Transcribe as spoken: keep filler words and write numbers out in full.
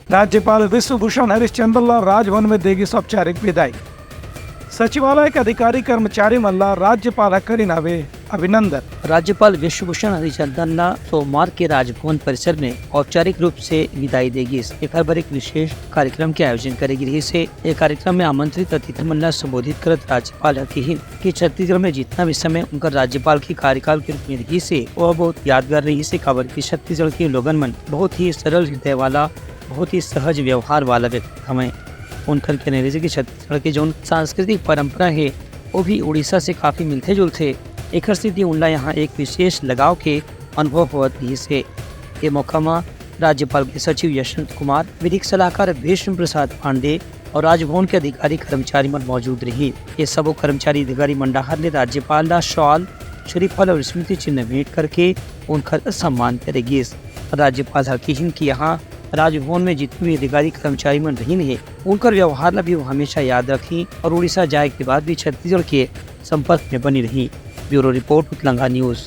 राज्यपाल विश्वभूषण हरिश्चंद्र ला राजभवन में दे गिस औपचारिक विदाई। सचिवालय के अधिकारी कर्मचारी मन ला राज्यपाल ह करिन हवे अभिनंदन। राज्यपाल विश्वभूषण हरिचंदन ला सोमवार के राजभवन परिसर में औपचारिक रूप से विदाई दे गिस। एकर बर एक विशेष कार्यक्रम के आयोजन करे गे रिहिस हे। ए कार्यक्रम में आमंत्रित अतिथि मन ला संबोधित करत राज्यपाल ह किहिन कि छत्तीसगढ़ में जितना भी समय उनकर राज्यपाल के कार्यकाल के रूप में रिहिस हे, वह बहुत यादगार रिहिस हे, काबर कि छत्तीसगढ़ के लोगन मन बहुत ही सरल हृदय वाला, बहुत ही सहज व्यवहार वाला व्यक्ति हवय। उनकर कहना रिहिस हे कि छत्तीसगढ़ के जौन सांस्कृतिक परंपरा हे, वो भी उड़ीसा से काफी मिलथे जुलथे। एकर सेती उनला यहाँ एक विशेष लगाव के अनुभव होवत रिहिस हे। ए मौका म राज्यपाल के सचिव यशवंत कुमार, विधिक सलाहकार भीष्म प्रसाद पांडे और राजभवन के अधिकारी कर्मचारी मन मौजूद रही। ये सबो कर्मचारी अधिकारी मन डहार ले राज्यपाल ला शॉल, श्रीफल और स्मृति चिन्ह भेंट करके उनकर सम्मान करे गिस। राज्यपाल ह किहिन कि यहाँ राजभवन में जितने भी अधिकारी कर्मचारी मन रहिन हे, उनकर व्यवहार ला भी वो हमेशा याद रखी और उड़ीसा जाए के बाद भी छत्तीसगढ़ के संपर्क में बनी रही। Bureau report, Utlangha news.